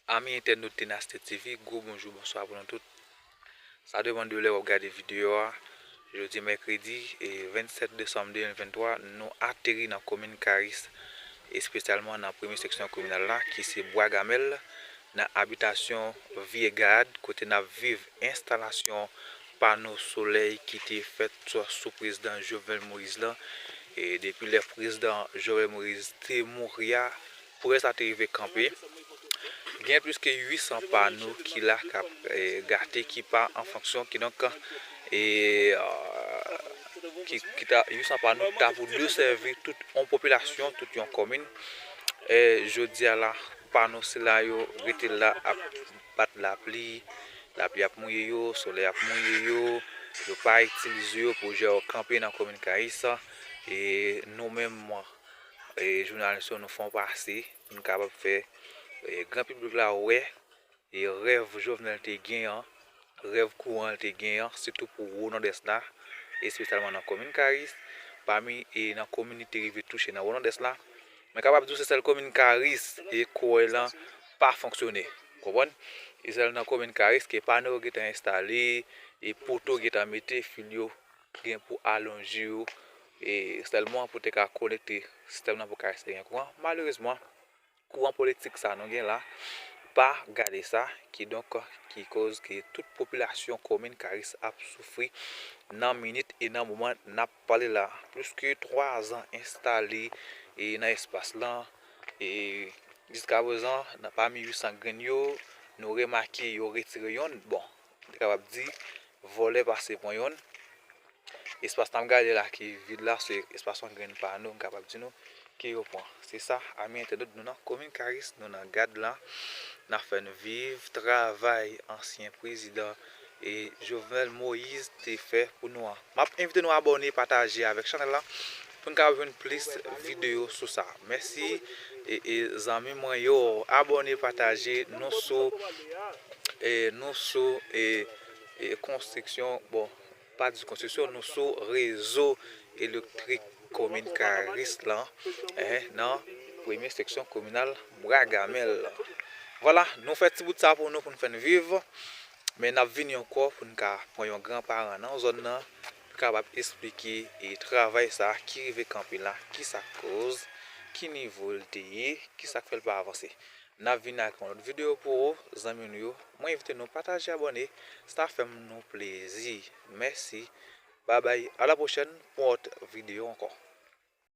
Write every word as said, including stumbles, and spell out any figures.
Ami entènot Dinasty T V, gwo bonjou, bonswa pou nou tout. Sa depann de lè w ap gade videyo a. Jodi mèkredi, e, vennsèt desanm de mil venntwa, nou ateri nan komin Karis, espesyalman nan premye seksyon kominal la, ki se Bwa Gamèl, nan abitasyon Vye Gad, kote n ap viv enstalasyon pano solèy ki te fèt sou, sou prezidan Jovenel Moïse la. E depi lè prezidan Jovenel Moïse te mouri a, pwojè sa te rive kanpe. Gen plis ke uit san pano ki la k ap, e, gate, ki pa an fonksyon, kidonk, e, a, ki, ki ta, uit san pano ta pou desèvi tout yon popilasyon, tout yon komin. E, jodi a la, pano sila yo rete la ap bat lapli, lapli ap mouye yo, solèy ap mouye yo, yo pa itilize yo, pwojè yo kanpe nan komin Karis. E nou menm, e, jounalis yo, nou fè yon pase pou n kapab fè, e, gran piblik la wè, e, rèv Jovenel te gen an, rèv kouran l te gen an, sitou pou wo Nòdès la, espesyalman nan komin Karis, pami, e, nan komin li te rive touche nan wo Nòdès la. Mwen kapab di w se sèl komin Karis e kouran lan pa fonksyone. Konprann? E sèl nan komin Karis ke pano yo gentan enstale, e poto gentan mete, fil yo gen pou alonje yo, e sèlman pou te ka konekte sistèm nan pou Karis te gen kouran. Malerezman, kouran politik sa nou gen la pa gade sa, kidonk, ki koz ke tout popilasyon komin Karis ap soufri nan minit e nan moman n ap pale la. Plis ke twa zan enstale, e, nan espas lan, e jiska prezan, nan pami uit san grenn yo, nou remake yo retire yonn. Bon, m te kapab di, vòlè pase pran yonn. Espas n ap gade la ki vid la, se espas yon grenn pano, m kapab di nou, ke yo pran. Se sa, ami entènot, nou nan komin Karis, nou nan Gad la, n ap fè n viv travay ansyen prezidan, e, Jovenel Moïse te fè pou nou an. M ap envite nou abòne, pataje avèk chanèl la pou n ka jwenn plis videyo sou sa. Mèsi, e, e, zanmi mwen yo, abòne, pataje, nou sou, e, nou sou, e, e, konstriksyon, bon, pa di konstriksyon, nou sou rezo elektrik komin Karis lan, eh, nan premye seksyon kominal Bwa Gamèl. Vwala, nou fè ti bout sa pou nou, pou n fè n viv. Men n ap vini ankò pou n ka pran yon gran paran nan zòn nan, pou kapab esplike, e, travay sa ki rive kanpe la, ki sa k koz, ki nivo l te ye, ki sa k fè l pa avanse. N ap vini ak yon lòt videyo pou ou, zanmi nou yo. Mwen envite nou pataje, abòne, sa fè m nou plezi. Mèsi. Babay, a la pwochèn pou yon lòt videyo ankò.